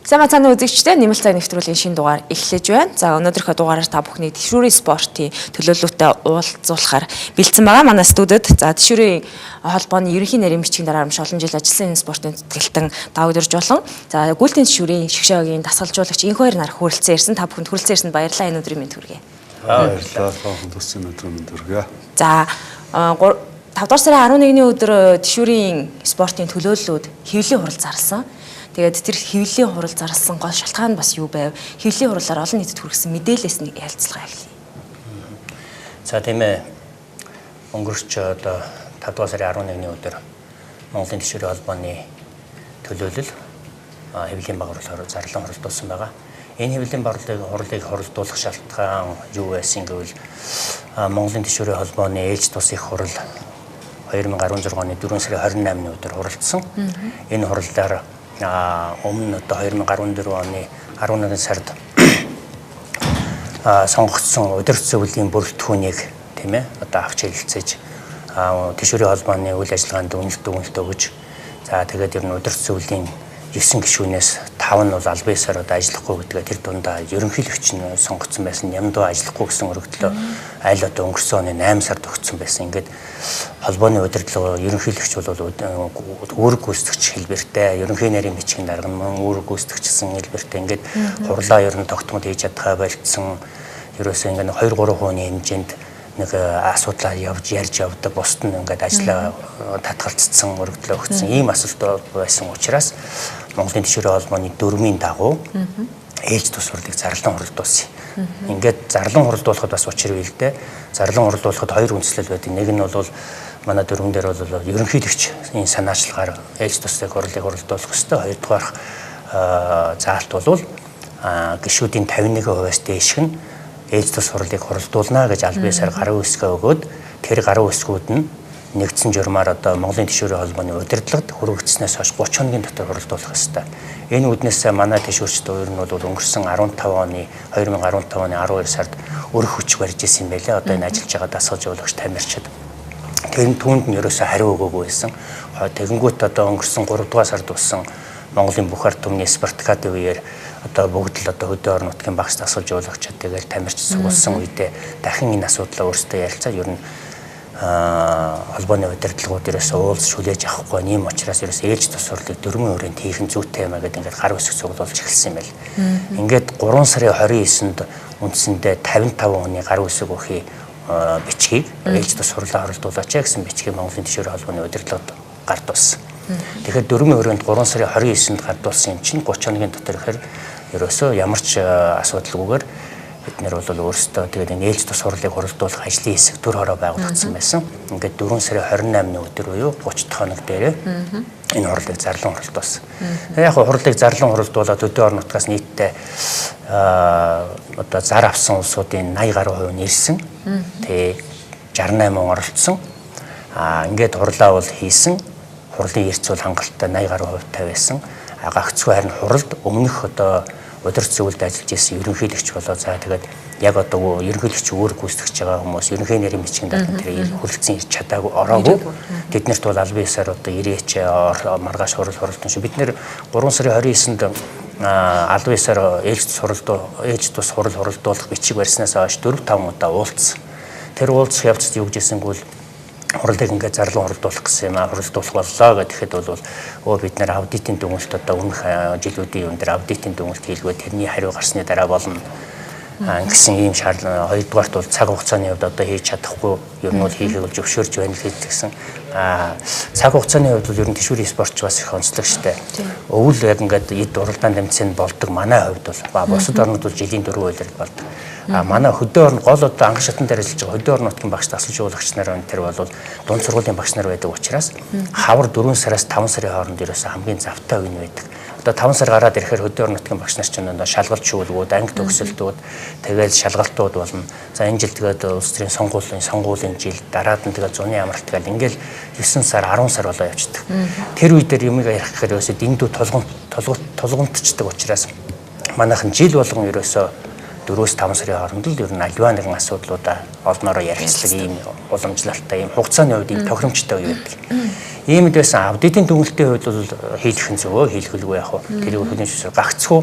Сайн бацааны үзэгчдээ нэмэлт цаг нэвтрүүлгийн шинэ дугаар эхлэж байна. За өнөөдрийнхөө дугаараар та бүхнийг тэшүүрийн спортын төлөөлөлтөй уулзуулахаар бэлдсэн байгаа. Манай студид за тэшүүрийн холбооны ерөнхий нарийн бичгийн дараа маш олон жил ажилласан энэ спортын зүтгэлтэн Давид Өржуулан за гүйлтийн тэшүүрийн шгшөөгийн дасгалжуулагч Инх хоёр нар хүрэлцэн ирсэн. Та бүхэнд хүрэлцэн ирсэнд баярлалаа. Энэ өдрийн мэнд хүргэе. Баярлалаа. Төссөн өдрийн мэнд хүргэе. За 5 дугаар сарын 11-ний өдөр тэшүүрийн спортын төлөөллүүд хэвлэлийн хурал зарласан. Тэгээд тэр хэвлэлийн хурал зарласан гол шалтгаан нь бас юу байв? Хэвлэлийн хурлаар олон нийтэд хүргэсэн мэдээлэлээс нэг ярилцлага эхэлье. За тийм ээ. Өнгөрч одоо 5 дугаар сарын 11-ний өдөр Монголын тэшүүрийн холбооны төлөөлөл хэвлэлийн баг хурлаар зарлан хуралдуулсан байгаа. Энэ хэвлэлийн хурлыг хуралдуулах шалтгаан юу байсан гэвэл Монголын тэшүүрийн холбооны ээлж тус их хурал 2016 оны 4 сарын 28-ны өдөр хуралдсан. Энэ хурлаар өмнө одоо 2014 оны 11 сард сонгогдсон удирд зөвлөлийн бүрэлдэхүүнийг тийм ээ одоо авч хэлэлцээж тэшүүрийн холбооны үйл ажиллагаанд үнэлт өгөж, за тэгээд ер нь удирд зөвлөлийн 9 гишүүнээс 5 нь бол албан ёсоор одоо ажиллахгүй гэдгээ тэр дундаа ерөнхийлөгч нь сонгогдсон байсан. Нямдуу ажиллахгүй гэсэн өргөдлөө аль одоо өнгөрсөн оны 8 сард өгсөн байсан. Ингээд холбооны удирдлага ерөнхийлөгч бол үүрэг гүйцэтгэгч хэлбэртэй, ерөнхий нарийн бичгийн дарга нь мөн үүрэг гүйцэтгэгчсэн хэлбэртэй. Ингээд хурлаа ер нь тогтмол хийж чадхаа болцсон. Ерөөсөө ингээд 2 3% хэмжээнд нэг асуудлаа явж ярьж явдаг, бусд нь ингээд ажлаа татгалцсан, өргөдлөө өгсөн ийм асуулт байсан учраас Монголын тэшүүрийн холбооны дөрмийн дагуу ээлж тус хурлыг зарлан хуралдуулсан. Ингээд зарлан хуралдуулахад бас учир бий л дээ. Зарлан хуралдуулахад хоёр үндслэл байдаг. Нэг нь бол манай дөрвөн дээр бол ерөнхийлөгчийн санаачлагаар ээлж туслыг хурлыг хуралдуулах ёстой. Хоёрдугаар заалт бол гишүүдийн 51%-аас дээшх нь ээлж тус хурлыг хуралдуулна гэж албан ёсоор гаруй хэсгээ өгөөд тэр гаруй хэсгүүд нь нэгдсэн журмаар одоо Монголын тэшүүрийн холбооны удирдлагад хүргэгдснээс хойш 30 хоногийн дотор хуралдуулах ёстой. Энэ үүднээс манай тэшүүрчд ер нь бол өнгөрсөн 15 оны 2015 оны 12 сард өрх хүч барьж исэн юм байлээ. Одоо энэ ажиллаж байгаа дасгалжуулагч тамирчид. Тэр нь түүнд нь ерөөсөө хариу өгөөгүй байсан. Тэгэнгүүт одоо өнгөрсөн 3 дугаар сард болсон Монголын бүх ард түмний спартакиадын үеэр одоо бүгд л одоо хөдөө орон нутгийн багш дасгалжуулагчид тэгэл тамирч суулсан үедээ дахин энэ асуудлаа өөрсдөө ярилцаад ер нь холбооны удирдлагууд ерөөсөө уулз хүлээж авахгүй ийм учраас ерөөсөө ээлж тус хурлыг дөрмийн хүрээнд хийх нь зүйтэй юм а гэдэг ингээд гар үсэг цуглуулж эхэлсэн юм байл. Ингээд 3 сарын 29-нд үндсэндээ 55 хүний гар үсэг өгөхий бичгийг ээлж тус хурлаа хуралдуулаач гэсэн бичгийг Монголын тэшүүрийн холбооны удирдлагад гардуулсан. Тэгэхээр дөрмийн хүрээнд 3 сарын 29-нд гардуулсан юм чинь 30 хоногийн дотор ихээр ерөөсөө ямар ч асуудалгүйгээр бид нэр бол өөрсдөө тэгээд энэ ээлж тус хурлыг хуралдуулах ажлын хэсэг төр хороо байгуулагдсан байсан. Ингээд 4 сарын 28-ны өдөр буюу 30 дахь хоног дээрээ энэ хурлыг зарлан хуралдуулсан. Яг хурлыг зарлан хуралдуулаад өдөө орон нутгаас нийтдээ одоо зар авсан улсуудын 80 гаруй хувь нь ирсэн. Тэгээ 68 хүн оролцсон. Ингээд хурлаа бол хийсэн. Хурлын эрц бол хангалттай 80 гаруй хувьтай байсан. Гагцхүү харин хуралд өмнөх одоо удирд зөвлөлд ажиллаж исэн ерөнхийлөгч болоо за тэгээд яг одоо ерөнхийлөгч өөр гүйцэтгэж байгаа хүмүүс ерөнхий нарийн бичгийн дарга тэр хүрэлцэн ирч чадаагүй ороогүй. Тэднэрт бол албан ёсоор одоо ирээч маргааш хурал хуралдан шүү. Бид нэр 3 сарын 29-нд албан ёсоор ээлж тус хурал хуралдуулах бичиг барьснаас хойш 4-5 удаа уулзсан. Тэр уулзах явцад юу гэжсэнгүүл хурлыг ингээд зарлан хуралдуулах гэсэн юм а хуралдуулах боллоо гэхэд бол өө бид нэр аудитын дүгнэлт одоо өмнөх жилүүдийн юм дээр аудитын дүгнэлт хийлгөө тэрний хариу гарсны дараа болно гэсэн ийм шаардлага. Хоёрдугаарт бол цаг хугацааны хувьд одоо хийж чадахгүй ер нь бол хийхийг бол зөвшөөрч байна л гэсэн. Цаг хугацааны хувьд бол ер нь тэшүүрийн спортч бас их онцлог штэ. Өвөл яг ингээд эд уралдаан тэмцээн болдог манай хувьд бол бусад орнууд бол жилийн 4 үйлрэл болдог. Манай хөдөө орн гол одоо анх шатан дээр ажиллаж байгаа хөдөө орон нутгийн багш дасгалжуулагч нар энэ тэр бол дунд сургуулийн багш нар байдаг учраас хавар 4 сараас 5 сарын хооронд ерөөсөө хамгийн завтай үе нь байдаг. Одоо 5 сар гараад ирэхээр хөдөө орон нутгийн багш нар чинь одоо шалгалт шүүлгүүд, анги төгсөлтүүд, тэгэл шалгалтууд болно. За энэ жил тэгээд улс төрийн сонгуулийн жил, дараад нь тэгээд зуны амралт гэл ингээл 9 сар, 10 сар болоо явчихдаг. Тэр үе дээр юмыг ярих гэхээр ерөөсөө дэндүү тулгамдчдаг учраас манайхан жил болгон ерөөсөө 4-5 сарын хооронд л ер нь аливаа нэгэн асуудлуудаа олноороо ярилцлага ийм уламжлалтай ийм хугацааны хувьд ийм тохиромжтой үе байдаг. Ийм л байсан. Аудитын дүгнэлтийн хувьд бол хийлэх нь зөв, хийлгэлгүй яг хуу. Тэрийг хүлээн зөвшөөр гагцхүү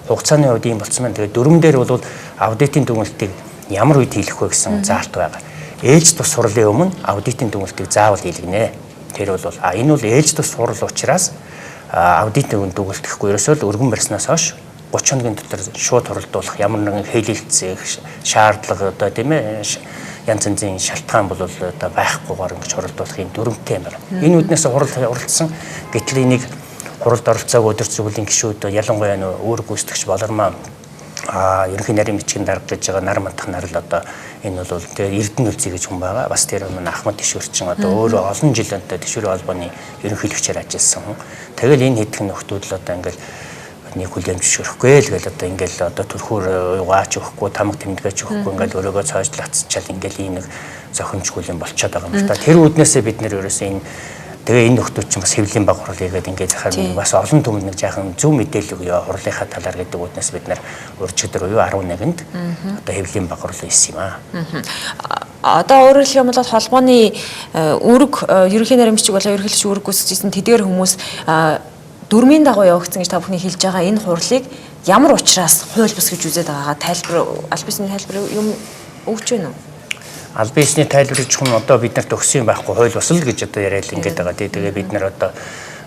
хугацааны хувьд ийм болцсон байна. Тэгээд дөрөм дээр бол аудитын дүгнэлтийг ямар үед хийлэх вэ гэсэн заалт байгаа. Ээлж тус хурлын өмнө аудитын дүгнэлтийг заавал хийлгэнэ. Тэр бол энэ бол ээлж тус хурал учраас аудитын дүгнэлт гэхгүй ерөөсөө л өргөн барьснаас хойш 30 хоногийн дотор шууд хуралдуулах ямар нэгэн хэлэлцэх шаардлага одоо тийм ээ янз янзын шалтгаан бол одоо байхгүйгээр ингэж хуралдуулах юм дүрмтэй юм байна. Энэ үднээс хурал хуралдсан гэтэл энийг хуралд оролцоог өдөр зүглийн гишүүд ялангуяа нөө үүрэг гүйцэтгэгч болормоо ерөнхий нарийн бичгийн дарга гэж байгаа нар мантах нар л одоо энэ бол тэр Эрдэнэ үлзий гэж хүн байгаа. Бас тэр өмнө Ахмад Тэшүүрчин одоо өөрөө олон жил өнтэй Тэшүүрийн холбооны ерөнхийлөгчөөр ажилласан хүн. Тэгэл энэ хэдхэн нөхдүүд л одоо ингээл нэг хүлээн зөвшөөрөхгүй л гэл одоо ингээл одоо төрхөөр угаач өгөхгүй, тамга тэмдгээч өгөхгүй ингээл өөрөөгөө цоожлацчаал ингээл ийм нэг зохимжгүй юм болчиход байгаа юм л та. Тэр үүднээсээ бид нэр ерөөсөө энэ тэгээ энэ нөхдүүд чинь бас хэвлэлийн баг хурал хийгээд ингээд захаар бас олон түмэнд нэг жаахан зөв мэдээлэл өгье хурлынхаа талаар гэдэг үүднээс бид нар урьдчилан буюу 11-нд одоо хэвлэлийн баг хурал хийсэн юм аа. Одоо өөрөөр хэлэх юм бол холбооны үүрэг ерөнхий нарийн бичиг болон ерөнхийлөгч үүрэг гүйцэтгэсэн тэдгээр хүмүүс дүрмийн дагуу явагдсан гэж та бүхний хэлж байгаа энэ хурлыг ямар учраас хууль бус гэж үзээд байгаагаа тайлбар аль бисны тайлбар юм өгч байна уу? Аль бисны тайлбар гэж хүн одоо бид нарт өгсөн юм байхгүй, хууль бус л гэж одоо яриад ингээд байгаа. Тэгээ бид нар одоо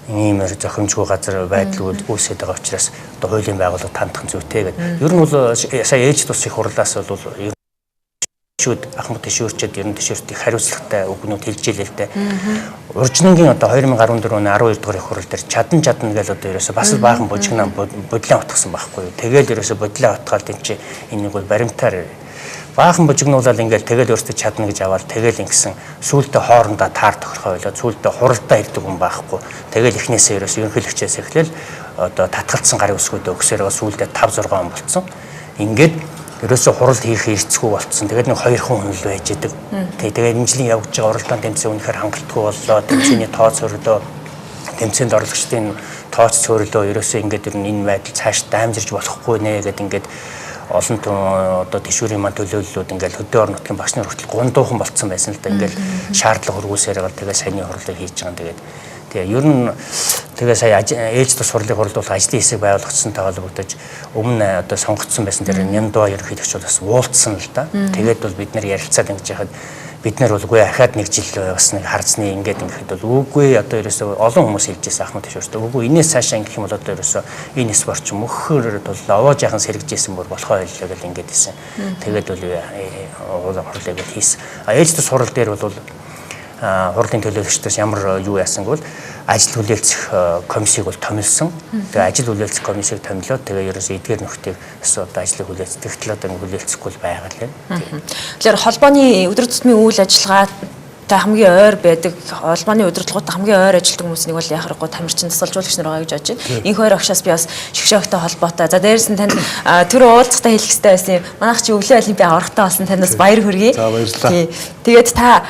ийм зохимжгүй газар байдал үүсээд байгаа учраас одоо хуулийн байгууллага тандах зүйтэй гэдэг. Ер нь бол сая ээлж тус их хурлаас бол шүүд Ахмад Тэшүүрчэд ер нь Тэшүүрт их хариуцлагатай үгнүүд хэлж илээ л дээ. Уржнангийн одоо 2014 оны 12 дугаар их хурал дээр чадан чадна гэж одоо ерөөсө бас л баахан бужигнаа бодлон утгасан байхгүй юу. Тэгэл ерөөсө бодлон утгаал энэ чи энийг бол баримтаар баахан бужигнуулаад ингээл тэгэл өөртөө чадна гэж аваад тэгэл ингэсэн сүүлдээ хоорондоо таар тохирхоо байлаа. Сүүлдээ хуралдаа ирдэг хүн байхгүй. Тэгэл эхнээсээ ерөөсө ерөнхийлөгчээс эхлээл одоо татгалцсан гарын үсгүүдээ өгсөөр сүүлдээ 5 6 он болцсон. Ингээд ерөөсө хурал хийх эрсгүй болцсон. Тэгээд нэг хоёр хүн л байж идэг. Тэгээд энэ жилийн явагдаж байгаа уралдаан тэмцээн үнэхээр хангалтгүй боллоо. Тэмцээний тооц хөрлөө, тэмцээнд оролцогчдын тооц цөөрлөө ерөөсөө ингээд ер нь энэ байдал цааш даймжирч болохгүй нэ гэд ингээд олон одоо тэшүүрийн маань төлөөллүүд ингээд хөдөө орон нутгийн багш нар хүртэл гундуухан болцсон байсан л да. Ингээд шаардлага хөргүүлсээр байгаа. Тэгээд саяны хурлыг хийж байгаа. Тэгээд тэгээ ер нь тэгээ сая ээлж тус хурлыг хурлуулах ажлын хэсэг байгуулагдсантай холбогдож өмнө одоо сонгогдсон байсан тэр Нямдуа ерөнхийлөгч бол бас уулзсан л да. Тэгээд бол бид нар ярилцаад ингэж яхад бид нар бол үгүй ахаад нэг жил бас нэг харцны ингээд ингэхэд бол үгүй одоо ерөөсөө олон хүмүүс хэлж байсан Ахмад Тэшүүртэй үгүй энэс цаашаа ингэх юм бол одоо ерөөсөө энэ спорт ч мөхөр бол овоо жаахан сэргэжсэн бүр болохоо байлаа гэл ингээд хэлсэн. Тэгээд бол хурлыг бол хийсэн. Ээлж тус хурал дээр бол хурлын төлөөлөгчдөөс ямар юу яасан гэвэл ажил хүлээлцэх комиссийг бол томилсон. Тэгээ ажил хүлээлцэх комиссийг томилоод тэгээ ерөөсөө эдгээр нөхдийг бас одоо ажлыг хүлээлцдэг талаад ингэ хүлээлцэхгүй л байгаа л байна. Тэгэхээр холбооны өдөр тутмын үйл ажиллагаатай хамгийн ойр байдаг, холбооны удирдлагуудтай хамгийн ойр ажилладаг хүмүүс нэг бол яхахгүй тамирчин тасгалжуулагч нар байгаа гэж бодож байна. Инх хоёр агшаас би бас шгшөөгтэй холбоотой. За дээрээс нь танд түр уулзахтаа хэлэх хэрэгтэй байсан юм. Манайх чи өглөө олимпийн аврагтай болсон танаас баяр хүргэе. За баярлалаа. Тэгээд та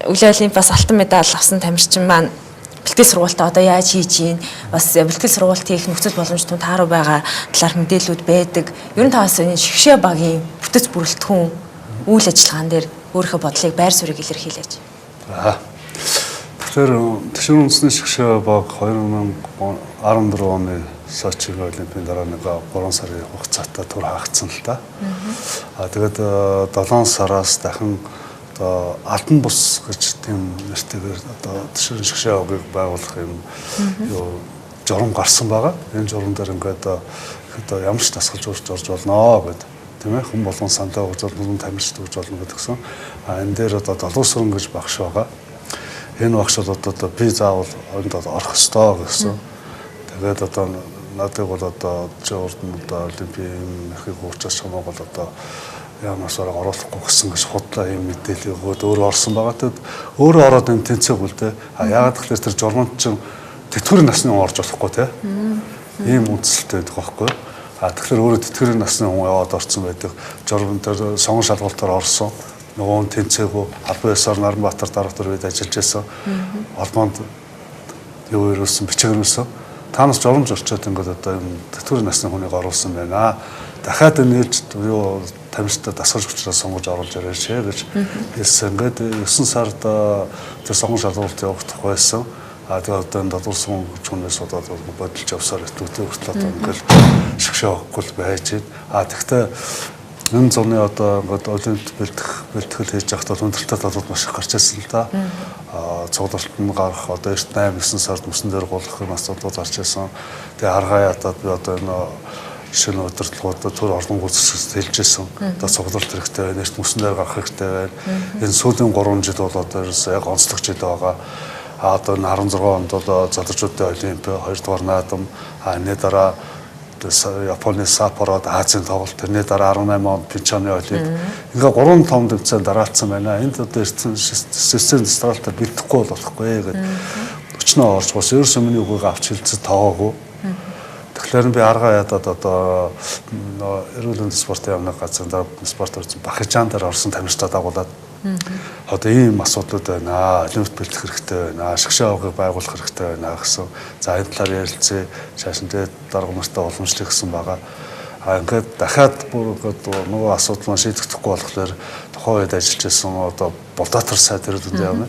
өглөө олимпиас алтан медаль авсан тамирчин маань бэлтгэл сургуультаа одоо яаж хийж гин бас бэлтгэл сургуульт хийх нөхцөл боломж тун тааруу байгаа талаарх мэдээллүүд байдаг. Ер нь та бас энэ шгшээ багийн бүтэц бүрэлдэхүүн үйл ажиллагаан дээр өөрийнхөө бодлыг байр суурийг илэрхийлээч. За. Тэгэхээр Тэшүүр үндэсний шгшээ баг 2014 оны Сочигийн олимпийн дараа нэг 3 сарын хугацаатай тур хаагдсан л та. Тэгээд 7 сараас дахин одоо албан бус гэж тийм нэртэйгээр одоо Тэшүүрийн шгшээ багийг байгуулах юм юу журам гарсан байгаа. Энэ журам дээр ингээд одоо ямар ч дасгалжуулагч орж болно гэд тийм ээ хүн болгон саналаа өгж болно, тамирчид өгж болно гэдгсэн. Энэ дээр одоо Долоосрон гэж багш байгаа. Энэ багш бол одоо би заавал энд орох ёстой гэсэн. Тэгээд одоо надыг бол одоо чи урд нь одоо олимпийн эрхийг уучаас чамайг бол одоо ямарсаар оруулахгүй гэсэн гэж худлаа юм мэдээлэл өгөөд өөрөө орсон байгаа. Тэгэд өөрөө ороод энэ тэнцээгүй л дээ. А яагаад гэвэл тэр журманд чинь тэтгэврийн насны хүн орж болохгүй те. Ийм үндсэлтэй байдаг байхгүй. А тэгэхээр өөрөө тэтгэврийн насны хүн яваад орсон байдаг. Журман дээр сонгон шалгалтаар орсон. Нөгөө хүн тэнцээгүй албан ёсоор Наранбаатар дарга төр үед ажиллаж байсан. Холбоонд юу ирүүлсэн, бичиг ирүүлсэн. Танаас жоромж орчоод ингээд одоо юм тэтгэврийн насны хүнийг оруулсан байна. Дахиад энэ ээлжид юу тамирчдад дасгалж хүчрээ сонгож оруулж ирээч гэж хэлсэн. Ингээд 9 сард тэр сонгон шалгуулт явагдах байсан. А тэгээ одоо энэ дадуулсан хүнээс одоо бодолж явсаар итгэвтэй хүртэл одоо ингээд шгшээ авахгүй л байж байна. А тэгтээ энэ зуны одоо ингээд олимпиад бэлтгэл хийж байхдаа хүндрэлтэй талууд маш их гарч ирсэн л да. А цуглалт нь гарах одоо эрт 8 9 сард мөсөн дээр гулгах юм асуудлууд гарч ирсэн. Тэгээ аргаа ядаад би одоо энэ шинэ удирдлагуудад төр орон гүйцэтгэж хэлж ирсэн. Одоо цуглалт хэрэгтэй байна, эрт мөсөн дээр гарах хэрэгтэй байна. Энэ сүүлийн 3 жил бол одоо ерөөсөө яг онцлог жил байгаа. А одоо энэ 16 онд бол залуучуудын олимпиад, 2 дугаар наадам, а энэний дараа Японы Саппород Азийн тоглолт, тэрний дараа 18 онд Пинчаны олимп. Ингээ 3 том тэмцээн дараалсан байна. Энд одоо эртсэн систем дистралтаар бэлтгэхгүй бол болохгүй гэдэг өчнөө орж гус. Ерөөсөө миний үгийг авч хилцэж тоогоогүй. Тэгэхээр би аргаа ядаад одоо эрүүл мэндийн спортын яамны газрын дараа спорт орсон Бахижан дээр орсон тамирчдаа дагуулад одоо ийм асуудлууд байна. Олимпиад бэлтгэх хэрэгтэй байна. Шгшээ авгыг байгуулах хэрэгтэй байна гэсэн. За энэ талаар ярилцъя. Цааш нь тэгээд дарга нартай уламжлах гэсэн байгаа. А ингээд дахиад бүр ингээд нөгөө асуудал маань шийдэгдэхгүй болохоор тухайн үед ажиллаж байсан одоо Булдаатар сайд эрүүл мэндийн яам.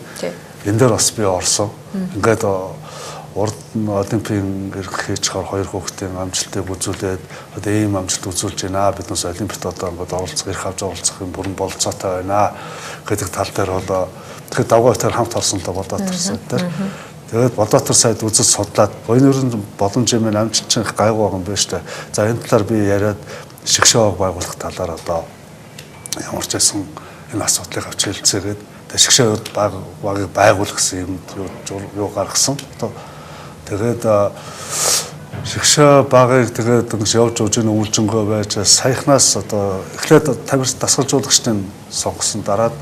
Энэ дээр бас би орсон. Ингээд урд нь олимпийн эрх хийж хаар хоёр хүүхдийн амжилтыг үзүүлээд одоо ийм амжилт үзүүлж байна. Биднээс олимпиад одоо ингээд оролцох, эрх авч оролцох юм бүрэн бололцоотой байна гэдэг тал дээр бол тэгэхээр давгаа битэр хамт орсон л Булдаатар сайд дээр. Тэгээд Булдаатар сайд үзэл судлаад энэ ер нь боломж юм амжилт чинь их гайгүй байгаа юм байна шүү дээ. За энэ талаар би яриад шгшээ байгуулах талаар одоо ямар ч байсан энэ асуудлыг авч хэлцээгээд шгшээ багийг байгуулах гэсэн юм юу гаргасан. Одоо тэгээд шгшээ багыг тэгээд ингэж явж явж энэ өвлжөнгөө байж саяхнаас одоо эхлээд тамирч дасгалжуулагчдын сонгосон дараад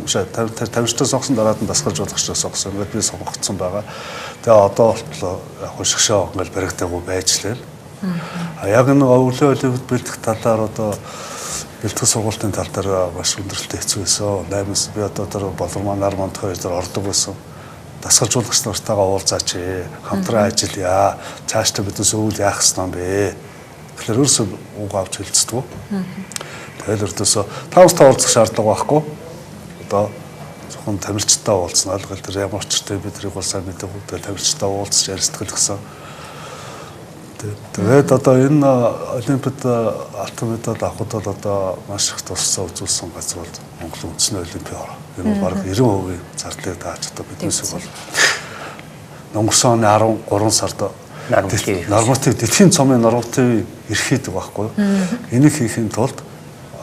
тамирчдаа сонгосон дараад нь дасгалжуулагчдаа сонгосон. Ингээд би сонгогдсон байгаа. Тэгээ одоо болтлоо яг шгшээ ингээл баригдаагүй байж лээ. А яг энэ өвлөө олимпиад бэлтгэх талаар одоо бэлтгэл сургуулийн тал дээр маш хүндрэлтэй хэцүү байсан. 8-аас би одоо тэр Болорман нар манд хоёр дээр ордог байсан. Дасгалжуулагч нартайгаа уулзаач, хамтран ажиллая. Цаашдаа биднээс өвөл яах ёстой юм бэ? Тэгэхээр өөрсөө үг авч хэлцдэг. Тэгэл өртөөсөө 5-5 уулзах шаардлага байхгүй. Одоо зөвхөн тамирчтай уулзнаа л гэл тэр ямар учиртай би тэрийг бол сайн мэдээгүй. Тэгэл тамирчтай уулзч ярилцдаг гэсэн. Тэгээд одоо энэ олимпиад алтан медаль авахд бол одоо маш их тусцаа үзүүлсэн газар бол Монголын үндэсний олимпийн хороо. Энэ бол бараг 90% зардлыг дааж одоо биднээс бол өнгөрсөн оны 13 сард норматив дэлхийн цомын нормативыг эрхийдэг байхгүй юу? Энийг хийхин тулд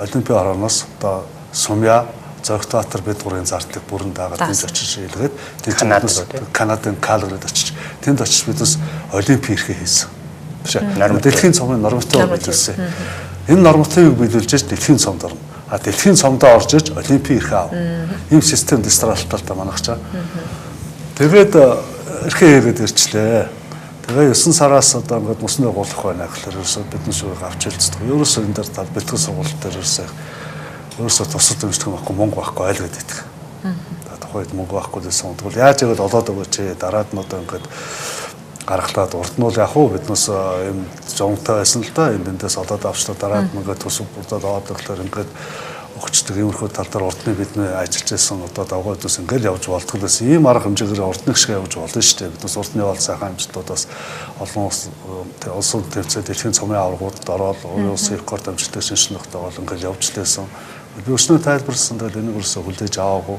олимпийн хорооноос одоо Сумья, Зогтбаатар бид гурын зардлыг бүрэн даагаад тэнд очиж илгээд Канадын Калгарид очиж тэнд очиж биднээс олимпийн эрхээ хийсэн. Дэлхийн цомын нормативыг биелүүлсэн. Энэ нормативыг биелүүлж ээж дэлхийн цомд орно. А дэлхийн цомдоо орж иж олимпийн эрхээ ав. Ийм систем дистралтал та манайх чаа. Тэгээд эрхээ хийгээд ирчлээ. Тэгээ 9 сараас одоо ингээд мөснөө гулах байна гэхлээр ерөөсөө бидний шүүрийг авч хэлцдэг. Ерөөсөө энэ дээр тал бэлтгэл сургууль дээр ерөөсөө тусал дэмждэг юм байхгүй, мөнгө байхгүй айл гэдэг идэх. Тухайд мөнгө байхгүй гэсэн. Тэгвэл яаж ивэл олоод өгөөч ээ. Дараад нь одоо ингээд гаргалаад урд нь бол яг уу биднээс юм жонтой байсан л да. Энэ дэндээс олоод авчлаа дараад ингээд төсөв бүрдээд аваад гэхлээр ингээд өгчдөг иймэрхүү тал дээр урдны бидний ажиллаж байсан одоо давгуудаас ингээд явж болдгоо гэсэн ийм арга хэмжээгээр урдны шиг явж болно шүү дээ. Биднээс урдны бол сайхан амжилтуудаас олон улс улсын тэмцээн дэлхийн цомын аваргуудад ороод улсын рекорд амжилттай шинжлэхтэй бол ингээд явж лээсэн. Би өснөө тайлбарласан тэгэл энийг өрсө хүлээж аваагүй.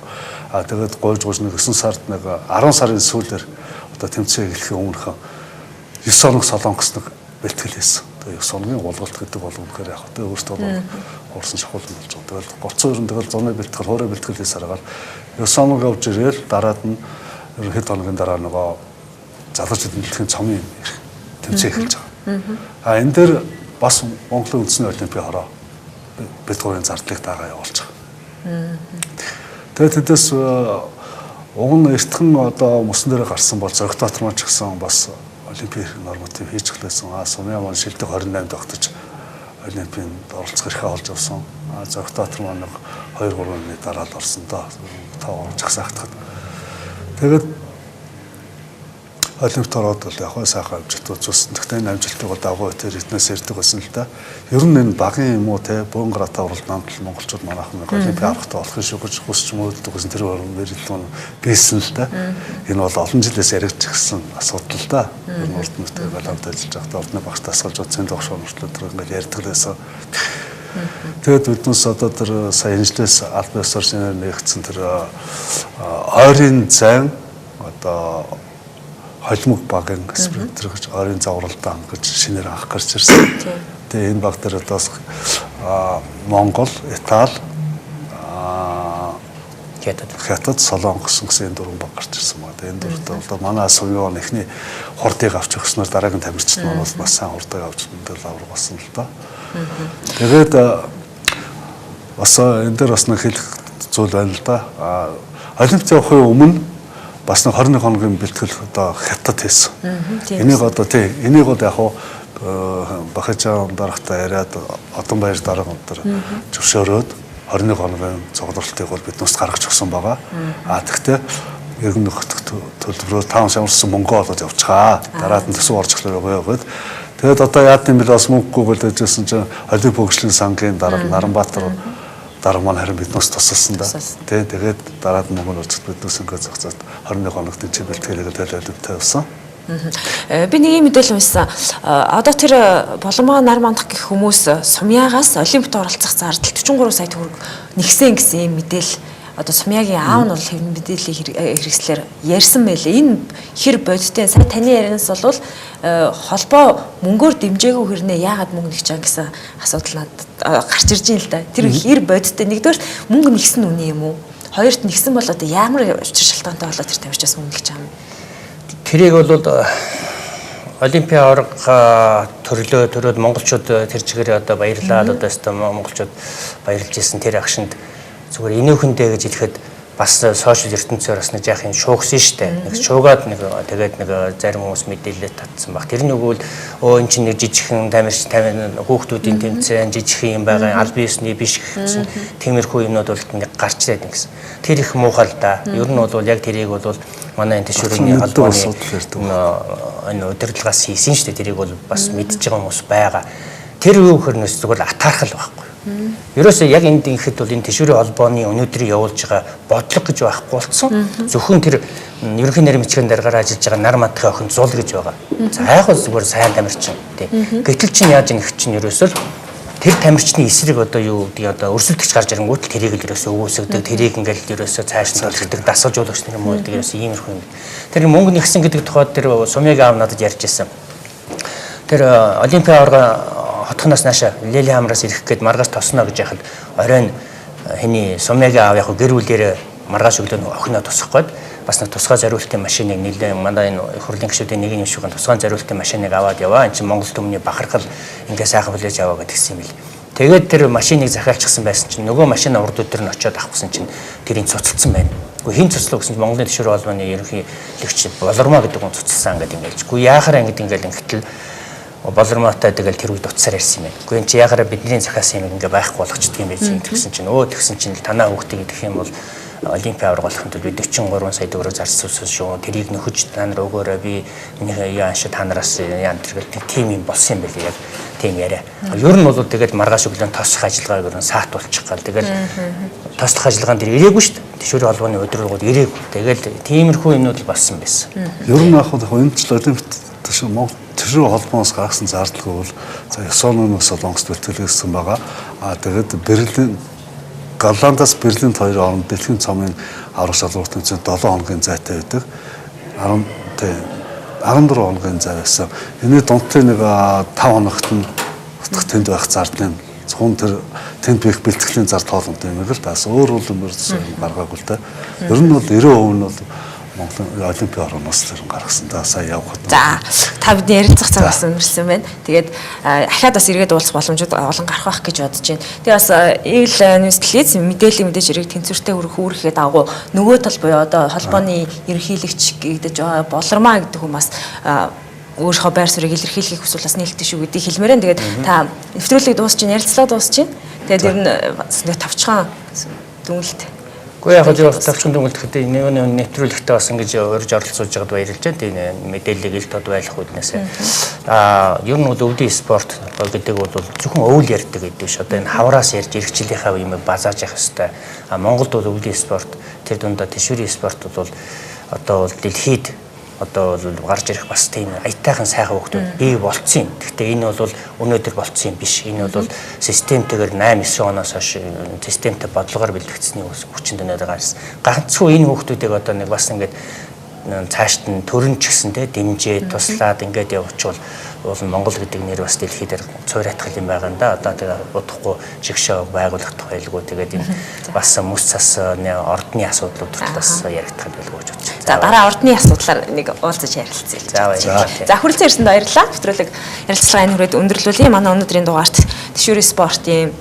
А тэгээд гойж гойж нэг 9 сард нэг 10 сарын сүүлээр одоо тэмцээн эхлэхийн өмнөхөн 9 хоног Солонгос нэг бэлтгэл хийсэн. Тэгээ 9 хоногийн гулгалт гэдэг бол үнэхээр яг тэ өөртөө бол хуурсан шахуулан болж байгаа. Тэгэл гоцсон ер нь тэгэл зуны бэлтгэл, хуурай бэлтгэл хийсээр хагаад 9 хоног явж ирээл дараад нь ер нь хэд хоногийн дараа нөгөө залуучууд дэлхийн цомын тэмцээн эхэлж байгаа. А энэ дээр бас Монголын үндэсний олимпийн хороо бид гурийн зардлыг дагаа явуулж байгаа. Тэгээд тэндээс уг нь эртхэн одоо мөсөн дээр гарсан бол Зогтбаатар маань ч гэсэн бас олимпийн норматив хийж эхлэсэн. А Сумья маань шилдэг 28 тогтож олимпиад оролцох эрхээ олж авсан. А Зогтбаатар маань нэг 2 3 оны дараа л орсон доо. Тоо жагсаагдахад. Тэгээд Олимпиад ороод бол яг сайхан амжилт үзүүлсэн. Гэхдээ энэ амжилтыг бол давгүй тэр эднээс ирдэг байсан л да. Ер нь энэ багын юм уу те бөөн гараатай уралдаанд л монголчууд манайхан нэг олимпиад авахтай болох шүү гэж хүсч мөрөддөг гэсэн тэр мэрэгдэл нь бийсэн л да. Энэ бол олон жилээс яригдчихсан асуудал л да. Ер нь урд нутгийн голомт ажиллаж байхдаа ордны багш дасгалж утсын догшоо мөртлөө тэр ингээл ярьдаг л байсан. Тэгээд биднээс одоо тэр сая инжлээс аль биесээр шинээр нэгдсэн тэр ойрын зайн одоо холимог багын спринтер гэж ойрын зай уралдаан гэж шинээр анх гарч ирсэн. Тэгээ энэ баг дээр одоо Монгол, Итали, Хятад, Солонгос гэсэн энэ дөрвөн баг гарч ирсэн байна. Энэ дөрөвдөө бол манай Сувион эхний хурдыг авч өгснөөр дараагийн тамирчид маань бол бас сайн хурдыг авч мэдээлэл авраг болсон л доо. Тэгээд бас энэ дээр бас нэг хэлэх зүйл байна л да. Олимпиад явахын өмнө бас нэг 21 хоногийн бэлтгэл одоо Хятад хийсэн. Энийг одоо тий, энийг бол яг хуу Бахажан дарагтай яриад Одон баяр дарга өнтер зөвшөөрөөд 21 хоногийн цуглуултыг бол биднээс гаргаж өгсөн байгаа. А тэгтээ иргэн нөхдөг төлбөрөөр таун самарсан мөнгө олоод явчихаа. Дараад нь төсөв орж эхлэв яваад. Тэгээд одоо яад юм бэл бас мөнгөгүй л гэжсэн чинь Олимп хөгжлийн сангийн дарга Наранбаатар дарга маань харин биднээс тусалсан да. Тэ тэгээд дараад мөнгө нь орж биднээс ингээд зохицоод 21 хоногт энэ бэлтгэлээ Олимпиад явсан. Би нэг юм мэдээлэл уншсан. Одоо тэр Боломоо нар мандах гэх хүмүүс Сумьягаас Олимпиад оролцох зардал 43 сая төгрөг нэгсэн гэсэн юм мэдээлэл одоо Сумьягийн аав нь бол хэвэн мэдээллийн хэрэгслээр ярьсан байлээ. Энэ хэр бодиттой сая таны ярианаас бол холбоо мөнгөөр дэмжээгүй хэрнээ яагаад мөнгө нэгч байгаа гэсэн асуудал надад гарч ирж байна л да. Тэр хэр бодиттой нэгдүгээр мөнгө нэгсэн үний юм уу? Хоёрт нэгсэн бол одоо ямар учир шалтгаантай болоод тэр тамирчаас мөнгө нэгч байгаа юм? Тэрийг бол Олимпийн аварга төрлөө төрөөд монголчууд тэр чигээр одоо баярлаад одоо өстө монголчууд баярлж исэн тэр агшинд зүгээр энүүхэндээ гэж хэлэхэд бас сошиал ертөнцөөр бас нэг яах юм шуугсан штэ. Нэг шуугаад нэг тэгээд нэг зарим хүмүүс мэдээлэл татсан баг. Тэр нөгөө л өө эн чинь нэг жижигхэн тамирч хүүхдүүдийн тэмцээн жижигхэн юм байгаа аль биесний биш гэсэн тиймэрхүү юмнууд бол нэг гарч ирээд гэсэн. Тэр их муухай л да. Ер нь бол яг тэрийг бол манай энэ тэшүүрийн холбооны энэ удирдлагаас хийсэн штэ. Тэрийг бол бас мэдж байгаа хүмүүс байгаа. Тэр юу хөрнөөс зүгээр атаархал байхгүй. Ерөөсөө яг энд ингэхэд бол энэ тэшүүрийн холбооны өнөөдрийн явуулж байгаа бодлого гэж байхгүй болсон. Зөвхөн тэр ерөнхий нарийн бичгийн даргаар ажиллаж байгаа нар мадахын охин зул гэж байгаа. За яг бол зүгээр сайн тамирчин тий. Гэтэл чинь яаж ингэх чинь ерөөсөө тэр тамирчны эсрэг одоо юу гэдгийг одоо өрсөлдөгч гарч ирэнгүүт л тэрийг л ерөөсөө өгөөсгдөг, тэрийг ингээл ерөөсөө цааш нь төлөвлөдөг, дасгалжуулагч нар юм уу гэдэг ерөөсөө иймэрхүү юм. Тэр мөнгө нэгсэн гэдэг тухайд тэр Сумьягийн аав надад ярьж ирсэн. Тэр Олимпийн аварга хотхоноос нааша Лели хамраас ирэх гээд маргааш тосно гэж яхад оройн хэний Сумьягийн аав яг гэр бүлээрээ маргааш өглөө охиноо тусах гээд бас нэг тусгай зориултын машиныг нэлээд манай энэ хурлын гишүүдийн нэг юм шиг тусгай зориултын машиныг аваад яваа. Энд чинь Монгол түмний бахархал ингээ сайхан хүлээж аваа гэдгсэн юм бил. Тэгээд тэр машиныг захиалчихсан байсан чинь нөгөө машин урд өдөр нь очиод авахсан чинь тэрийг цуцалсан байна. Гэхдээ хэн цуцлаа гэсэн чинь Монголын тэшүүр холбооны ерөнхийлөгч Болормоо гэдэг хүн цуцалсан гэдэг ингээл. Үгүй яахаараа ингэдэг ингээл ингэтэл Болормоотой тэгэл тэр үед утсаар ярьсан юм байна. Үгүй эн чи яхаараа бидний захиалсан юм ингээ байхгүй болгочдөг юм байж тэгсэн чинь өө тэгсэн чинь танаа хүүхдийг идэх юм бол Олимпийн аварга болохын тулд би 43 сая төгрөг зарцуулсан шүү. Тэрийг нөхөж та нар өгөөрэй би нэг яан шиг та нараас яан тэргээл тийм юм болсон юм байл яг тийм яриа. Ер нь бол тэгэл маргааш өглөө тосох ажиллагааг ер нь саат болчих гал. Тэгэл тослох ажиллагаан дээр ирээгүй шүү дээ. Тэшүүрийн холбооны удирдлагууд ирээгүй. Тэгэл тиймэрхүү юмнууд л болсон байсан. Ер нь яг хөө энэ ч Олимпиад тэшүү Монгол тэшүүр холбооноос гаргасан зардалгүй бол за Ясоноос Солонгост бэлтгэлсэн байгаа. А тэгээд Берлин Голландаас Берлинд хоёр оронд дэлхийн цомын аврах шалралт тэмцээн 7 хоногийн зайтай байдаг. 14 хоногийн зай байсан. Энэний дунтын нэг 5 хоногт нь утга тэнд байх зардлын зөвхөн тэр тэнд байх бэлтгэлийн зардал хоолойтой юм л даас өөр бол юм гаргаагүй л да. Ер нь бол 90% нь бол Монголын Олимпийн орноос тэр гаргасан да сая явах. За та бидний ярилцах цаг бас өнгөрсөн байна. Тэгээд ахаад бас эргээд уулзах боломжууд олон гарах байх гэж бодож байна. Тэгээ бас Eagle News телевиз мэдээллийн мэдээж хэрэг тэнцвэртэй хүрэх үүрхээ дагуу нөгөө тал буюу одоо холбооны ерөнхийлөгч гэдэг Болормоо гэдэг хүн бас өөрийнхөө байр суурийг илэрхийлэхийг хүсвэл бас нээлттэй шүү гэдгийг хэлмээр байна. Тэгээд та нэвтрүүлгийг дуусч чинь ярилцлага дуусч чинь. Тэгээд ер нь бас нэг товчхон дүнэлт Гэхдээ яг л товчхон дүгнэлт гэхэд энэ нэвтрүүлэгтээ бас ингэж урьж оролцуулж байгаад баярлж байна. Тийм мэдээллийг ил тод байлах үүднээс. Ер нь бол өвлийн спорт гэдэг бол зөвхөн өвөл ярьдаг гэдэг биш. Одоо энэ хавраас ярьж ирэх жилийнхаа юм базааж явах хэвээр. Монголд бол өвлийн спорт тэр дундаа тэшвэрийн спорт бол одоо бол дэлхийд одоо бол гарч ирэх бас тийм аятайхан сайхан хүүхдүүд бий болцсон юм. Гэхдээ энэ бол өнөөдөр болцсон юм биш. Энэ бол системтэйгээр 8 9 оноос хойш системтэй бодлогоор бэлтгэгдсэний хүчинд өнөөдөр гарсан. Ганцхан энэ хүүхдүүдийг одоо нэг бас ингээд цаашд нь төрөн ч гэсэн те дэмжээ туслаад ингээд явуучвал бол Монгол гэдэг нэр бас дэлхий дээр цуураатгал юм байгаа юм да. Одоо тэгээ удахгүй жигшээ байгуулагдах байлгүй. Тэгээд энэ бас мэс цас ордны асуудлууд хүртэл бас яригдах байлгүй гэж бодож байна. За дараа ордны асуудлаар нэг уулзаж ярилцъя. За За хүрэлцэн ирсэнд баярлалаа. Нэвтрүүлэг ярилцлага энэ хүрээд өндөрлүүлье. Манай өнөөдрийн дугаарт тэшүүрийн спортын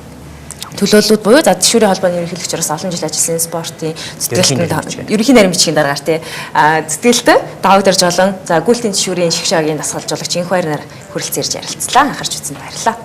төлөөллүүд буюу за тэшүүрийн холбооны ерөнхийлөгчөөс олон жил ажилласан спортын зүтгэлтэн ерөнхий нарийн бичгийн даргаар тий зүтгэлтэн Давагдэр Жолон за гүйлтийн тэшүүрийн шгшээгийн дасгалжуулагч Инх баярнаар хүрэлцэн ирж ярилцлаа. Анхаарч үзсэнд баярлалаа.